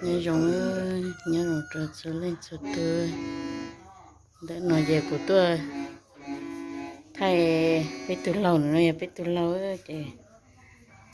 Nyob zoo, nyob zoo rau txhua leej txhua tus. Ntawm no ces kuv tuaj thaij peb tug laug, no yog peb tug laug ces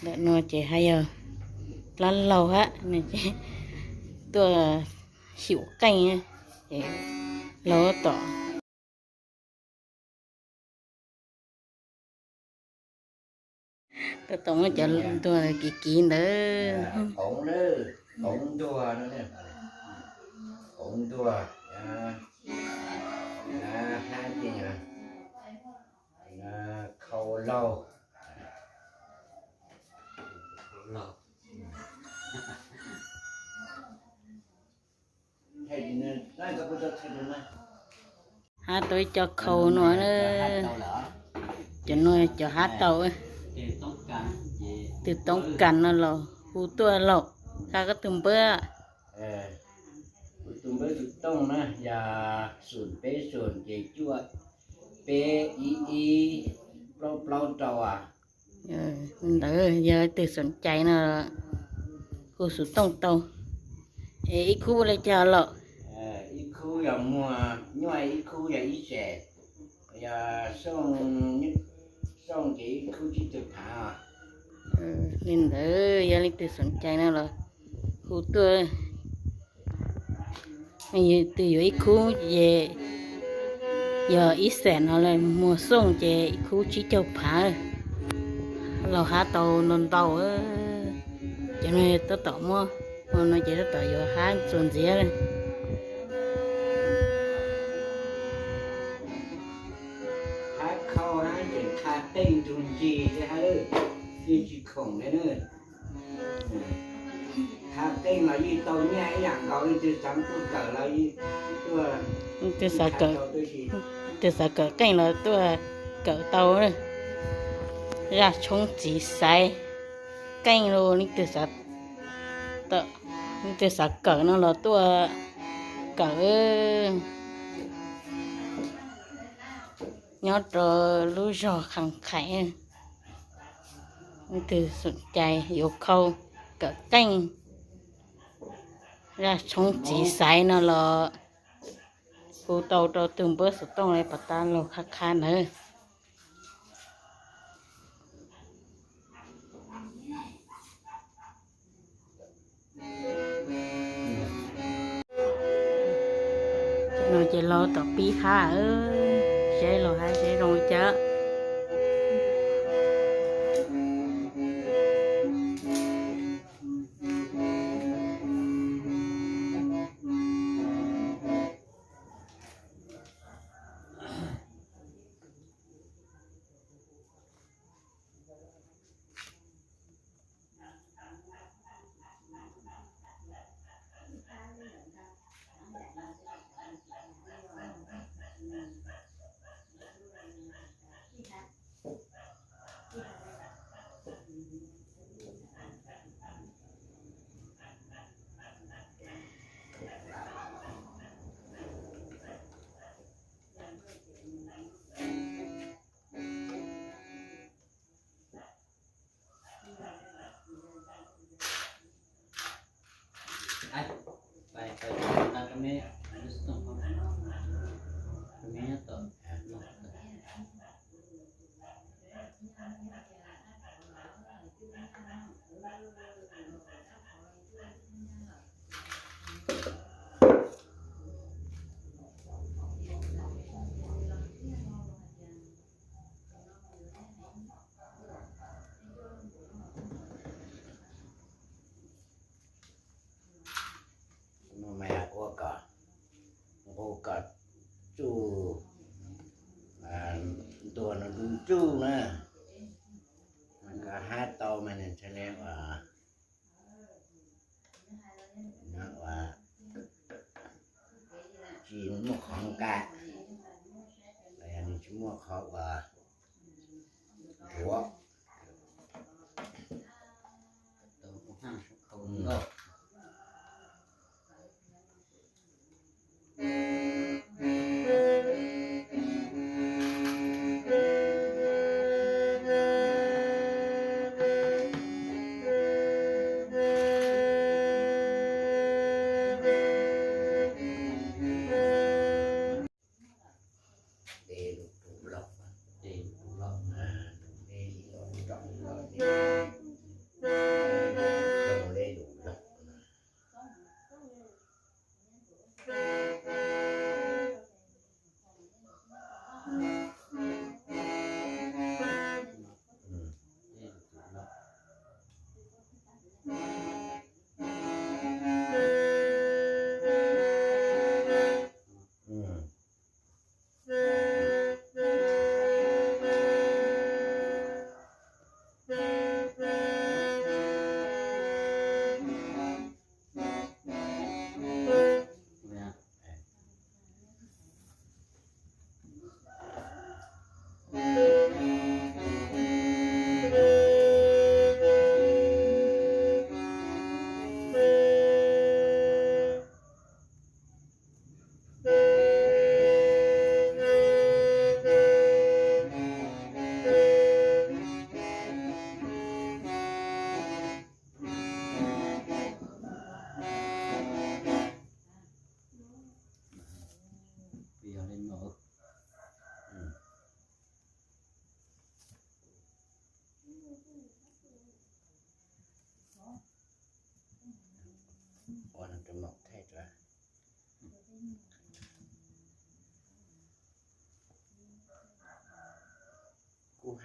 ntawm no ces haj yog dab laug hab, tuaj xyum qeej ces laug tom. Tuaj tom muab cov ntuag kiv kiv ntawd. Qoov, qoov ntuag no, qoov ntuag, hab ces khau laug. Hab tau ib co khau no, cov no cov hab tau. Tus toob kas no los hu tuaj laug, hab koj tus npawb. Kuv tus npawb tus tooj na yog xoom peb xoom ces cuaj peb ib ib plaub plaub rau. Ntawd yog leej twg xoom cai no hu xov tooj tau. Es ib khub ua li cas lawm? Ib khub yog muag nyuaj, ib khub yog ib xees, yog xooj ces ib khub tsib caug phav. Li ntawd yog leej twg xoom cai no los hu tuaj. Leej twg yuav ib khub ces yog ib xees no lawm, muag xooj ces ib khub tsib caug phav. Laug hab tau ntau ntau. Cov no tab tom muab, no ces tab tom yuav hab txuas ntxiv. Hab khau hab tseem qha qeej nrug ncig thiab hab, yeej tsis khoom li na. Qha qeej los yeej tau nyiaj ib yam nkaus, leej twg xav tuaj kawm los, leej twg xav kawm qeej los tuaj kawm tau. Zaj tshoob txiv xaiv qeej los, leej twg xav kawm no los tuaj kawm. Nyob rau lub zog Khas Khais, leej twg xoom cai yuav khau kawm qeej, zaj tshoob txiv xaiv no los hu tau rau tus npawb xov tooj li pom tas laug qha qha ntawd. No ces laug tom pib hab, saib laug hab saib zoo li cas. Ua kom, ua kom tsuj, ntuag no ntsuj na, kom hab tau mas nws thiaj li ua, ua tsis muaj qhov nqa, los yog nws tsis muaj qhov ua nthuav.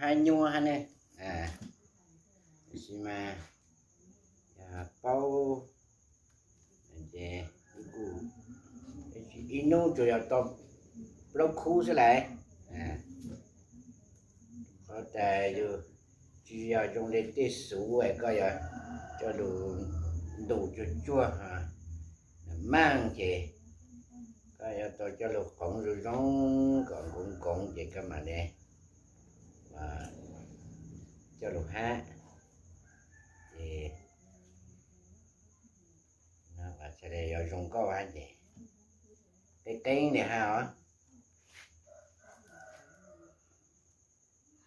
hab nyuaj hab ne. Tab sis mas yog paub ces ib hnub tsuas yog tau plaub khub xwb lauj. Qhov tas yus tsis yog zoo li tej xuv es koj yuav coj lug ntuj tsuag tsuag maaj ces koj yuav tau coj lug qoov zoo zoo kom nkoov nkoov ces koj mam li coj lug hab. Ces yog zoo nkauj hab ces qeeb qeeb li hab os.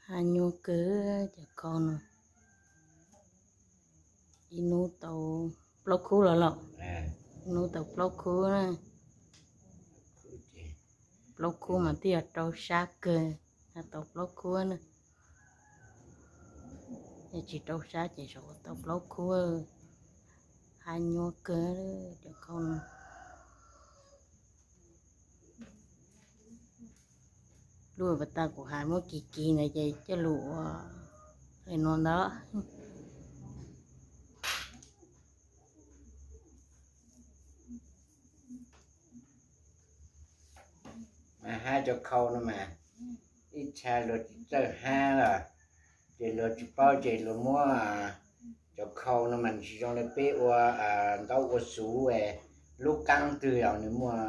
Hab nyuaj kawg cov khau no. Ib hnub tau plaub khub los lauj. Ib hnub tau plaub khub na. Plaub khub mas twb yog rau sab kawg, hab tau plaub khub na. Yog tsis rau sab ces tau plaub khub. Hab nyuaj kawg cov khau no. Lub pas tas kuv has muab kiv kiv ntawd ces coj lug ua li no ntag. Mas hab cov khau no mas ib txha luag tsis txawj hab los ces luag tsis paub ces luag muab cov khau no mas tsis zoo li peb ua ntaub ua xuv, lub qaab twg los nws muaj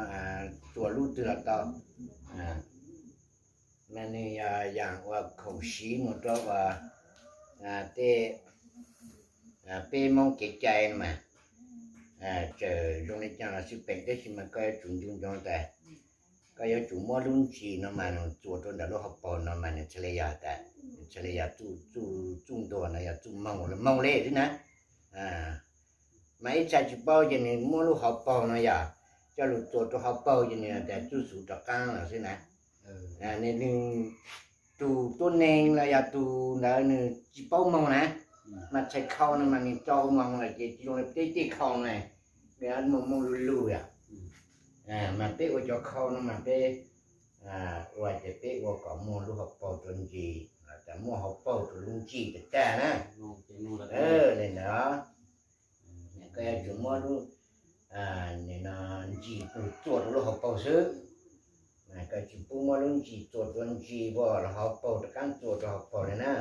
txuas lub twg los tau. Mas nws yog yaam uas khoom siv mus rau uas tej peb Moob kev cai no mas txawm zoo li cas los xij peem tab sis mas koj yuav tsum nco ntsoov tas koj yuav tsum muab lub ntsis no mas txuas rau ntawm lub hauv paug no mas nws txhaj le yog tas, nws txhaj le yog txuj ntuag no yog txuj moog los moog li xwb na. Mas ib txha tsis paub ces nws muab lub hauv paug no yog coj lug txuas rau hauv paug ces nws tas txuj xuv rov qaab los xwb na. Nws tug tuab neeg los yog tug ntawd nws tsis paub moog na, mas txhais khau no mas nws tau moog lawm ces tsis zoo li peb tej khau na, moog moog lug lug yom. Mas peb ua cov khau no mas peb ua ces peb ua kom muaj lub hauv paug rau ntsis, tas muaj hauv paug rau lub ntsis tag tag na. Li ntawd, koj yuav tsum muab lub ntsis txuas rau lub hauv paug xwb. Koj tsis pub muab lub ntsis txuas rau ntsis, los hauv paug rov qaab txuas rau hauv paug li na.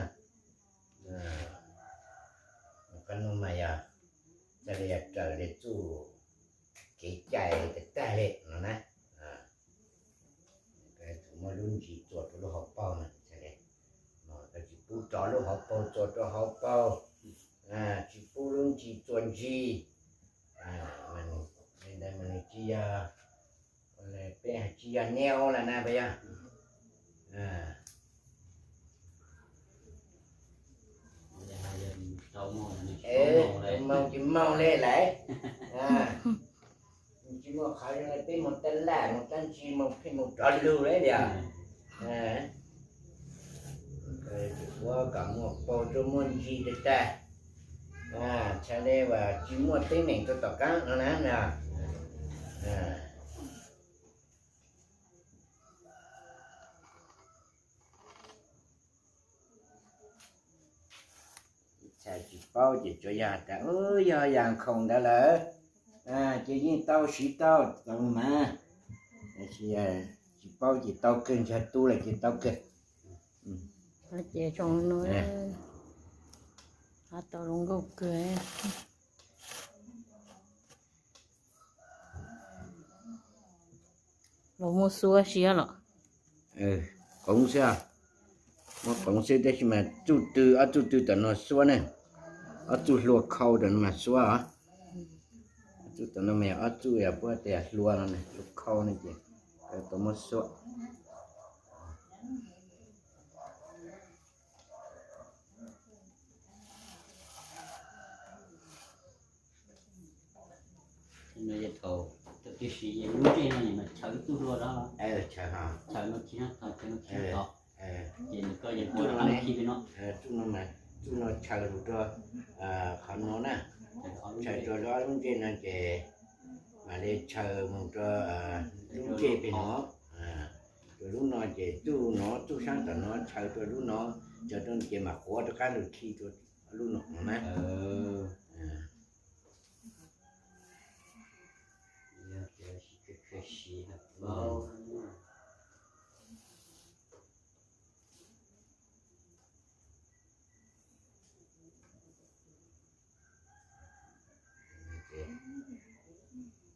Qhov no mas yog txhaj li yog raws li txuj kev cai tag tag li no na. Muab lub ntsis txuas rau lub hauv paug no, koj tsis pub rov lub hauv paug txuas rau hauv paug, tsis pub lub ntsis txuas ntsis. Li ntawd mas nws tsis yog, peb hais tsis yog neo lawm na puas yog? Moog tsis moog li lawm, tsis muaj qhov zoo li peb moog tab laj moog dlaab tsi moog pheej moog rov lug li tias. Ua kom muaj paug rua muaj ntsis tag tag, txhad le uas tsis muaj teeb meem rua tom qaab no na. Txhad tsis paub ces tsuas yog tas, u, yog yam khoom ntawd lawm, ces yeej tau siv tau tau mas. Tsis paub ces tau kawg, ntshe tu lawm ces tau kawg. Ces zoo no, tau zoo nkauj kawg. Los muab xuab siab los? Qoov xwb, muab qoov xwb tab sis mas txuj tw, ob txuj tw tom no xuab ne, ob txuj hlua khau tom no mas xuab os. Ob txuj tom no mas yog ob txuj puab tias hlua no, hlua khau no ces tau muab xuab. Thaum twg siv lub ntsej no mas chaw ib txuj hlua dab, chaw no, chaw no, ces nws koj yeej ua txuj no, txuj no chaw lug rua qhov no na, chaw rua lub ntsej no ces mam li chaw moog rua lub ntsej pem no, rua lub no ces txuj no txuj saab tom no chaw rua lub no, Tso rau ces mam quav rov qab nws khi rau lub no na.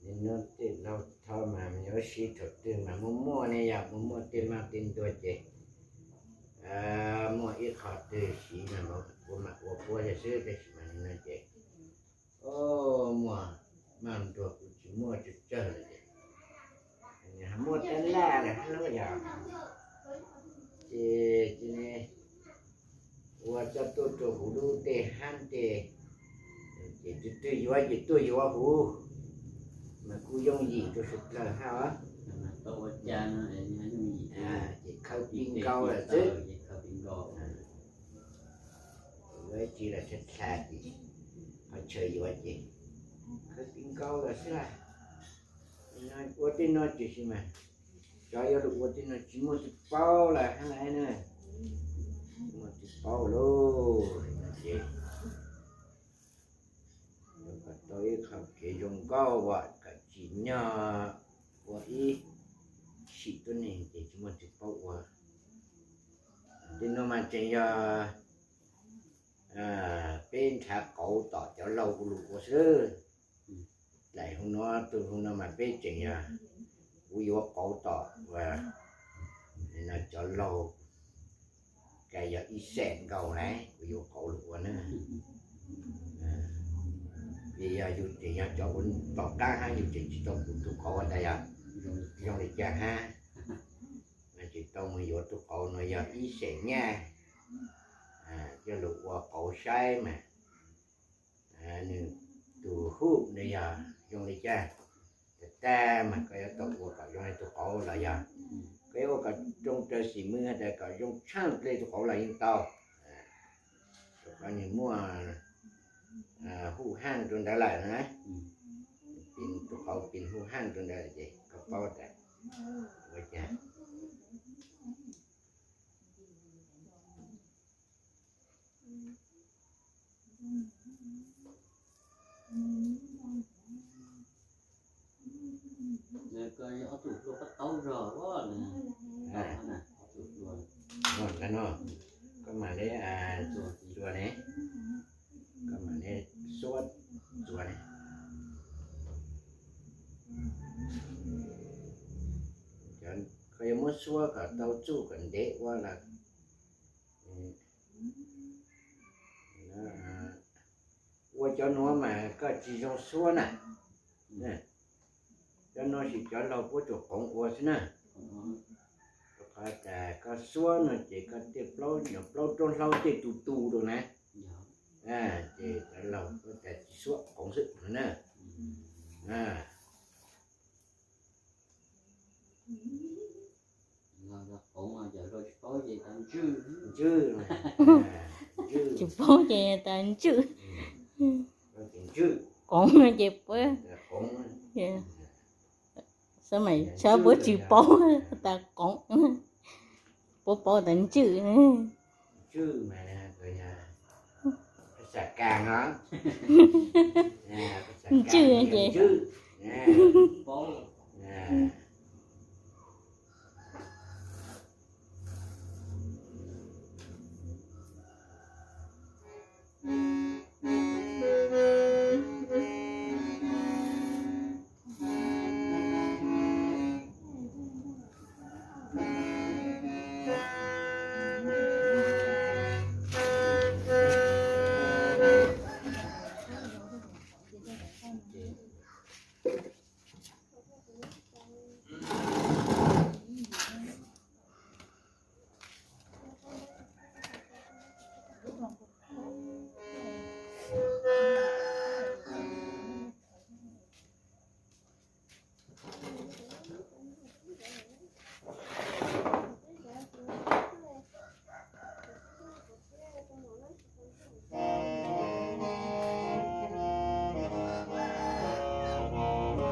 Nim no tej laug tho mas yuav siv thaum twg mas muaj muaj ne, yog muaj muaj tej mag tej ntua ces muaj ib qho twg siv no kuv mam ua puab yog xwb, tab sis mas nim no ces muaj mag ntua kuv tsis muaj tsawg tsawg lawm ces muaj tab laj lawm hab lub yog ces ua coj tuaj rau kuv lub tej hab tej, ces twg twg yuav ces tuaj yuav huv, mas kuj yooj yim rau sawv dlawg hab os. Ces khawb pib nkaub lawm xwb. Yuav ib tsi los tshaj tha ces qhov chaw yuav ces khawb pib nkaub lawm xwb las. Ua tej no tiam sis mas cov yuav lug ua tej no tsis muaj tus paub lawm hab lawm na. Tsis muaj tus paub lauj, ces kom tau ib qho kev zoo nkauj kom tsim nyog ua ib sim tuab neeg ces tsis muaj tus paub ua. Tej no mas tseem yog peb nrhav qauv tom cov laug ua lug ua xwb. Daim hub no, tus hub no mas peb tseem yog kuv yuav qauv tom cov laug, ka yog ib xeem nkaus na kuv yuav qauv lug ua na. Vim yog yus tseem yog cov ua tom qab hab yus tseem tsis tau kuv tug qauv tas yog zoo li cas hab, tsis tau mus yuav tug qauv no yog ib xeem nyaj, coj lug ua qauv saib mas nws tus hub no yog zoo li cas. Tag tag mas koj yuav tau ua kom zoo li tug qauv los yog koj yuav ua kom zoo raws xim mws has tas kom zoo tshaaj li tug qauv los yeej tau. Rau qhov nws muaj hub haaj rau ntawd lawm na. Pin tus qauv pin hub haaj rau ntawd ces koj paub tas ua cas. Koj mam li txuas ne, koj mam li xuab txuas ne. Koj yuav muab xuab kom tau txuj kom ntev ua los ua cov nuav mas koj tsis zoo xuab na. Cov nuav sis cov laug puab tsuas qoov ua xwb na. Rau qhov tas koj xuab no ces koj tej plaub nyuam plaub roob hlaub tej tu tu rau na. Ces cov laug puab tas tsis xuab, qoov xwb na. Ntswj, tsis paub ces tas ntswj. Qoov ces puab, xab maim tshab puab tsis paub tas qoov, puab paub tas ntswj. Ntswj ces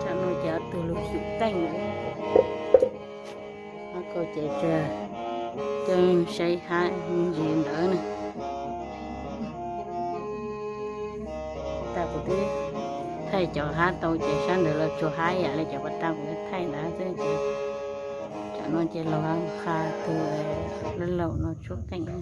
Tam no ces tug lug xwm teej lawm, ob kauj ces tsa Saib hab ntsis ntawd na. Tag kuv twb thaij cov hab tau ces sab ntawd los tsuas hab ib yam li cov pas tag kuv twb thaij ntawd xwb ces cov no ces los hab qha tus laug laug no tshuab qeej.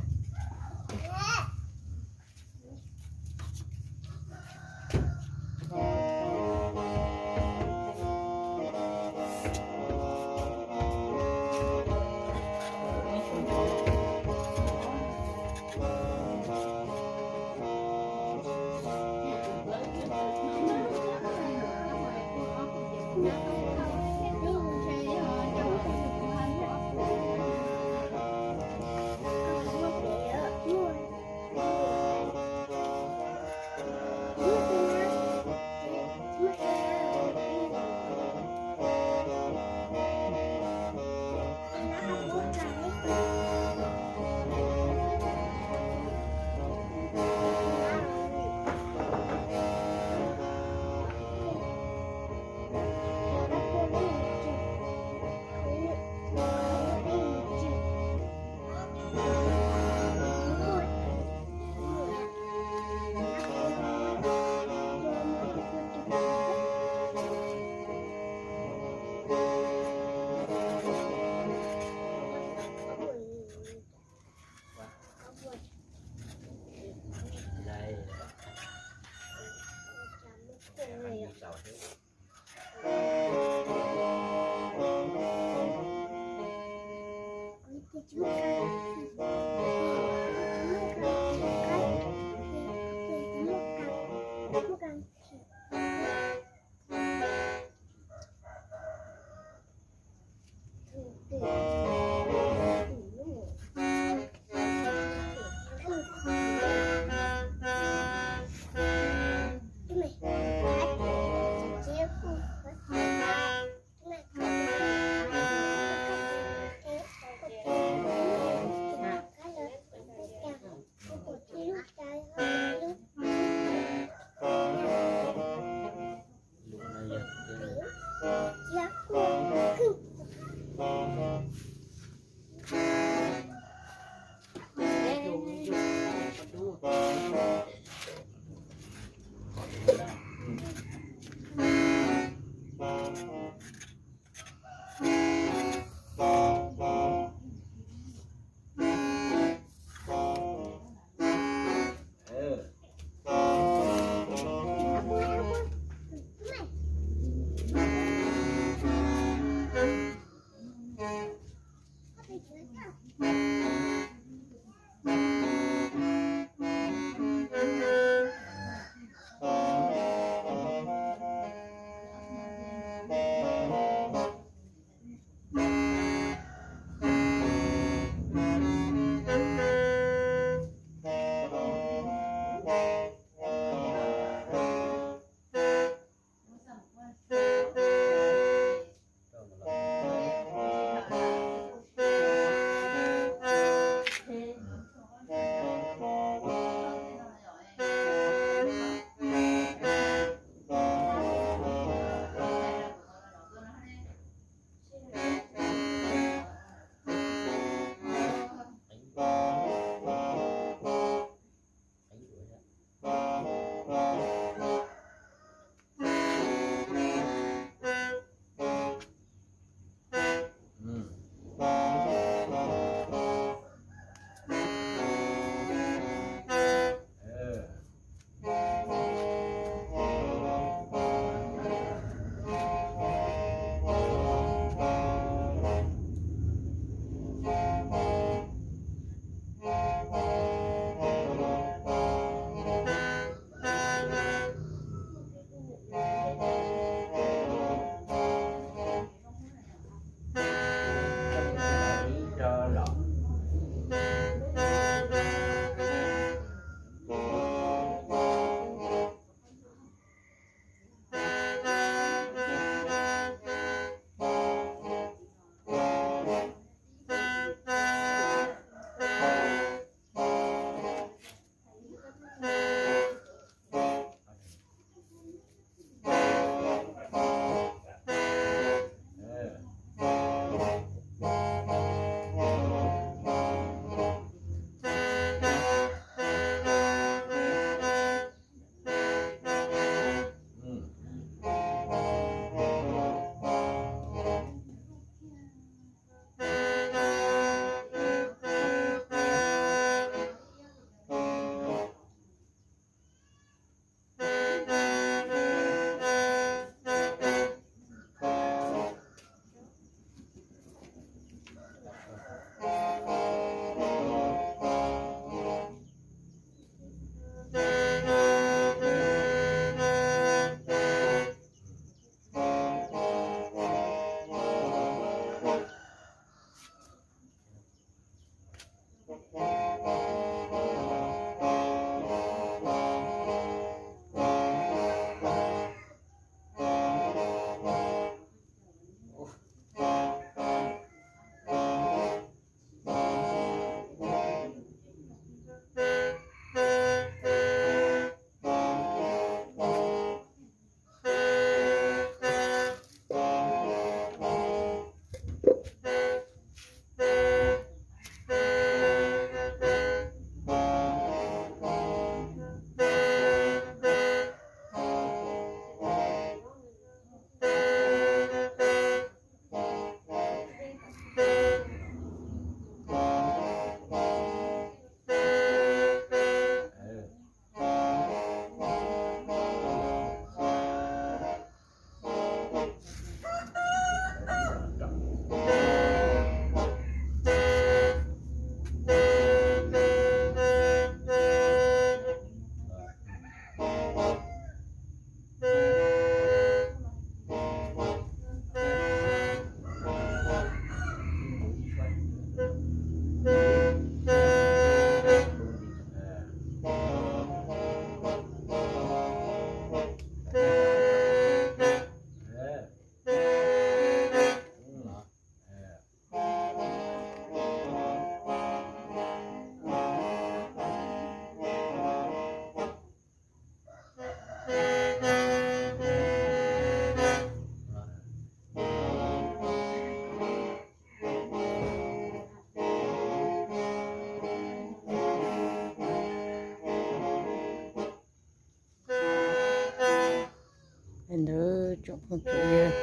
Ntawd tsoom phooj tsoom ywg,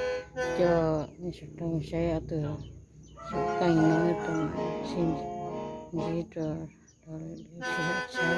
coj nej sawv daws saib ob tug xyoob qeej no rau sib ntsib rau, rau lwm lub sij hawm tshaj.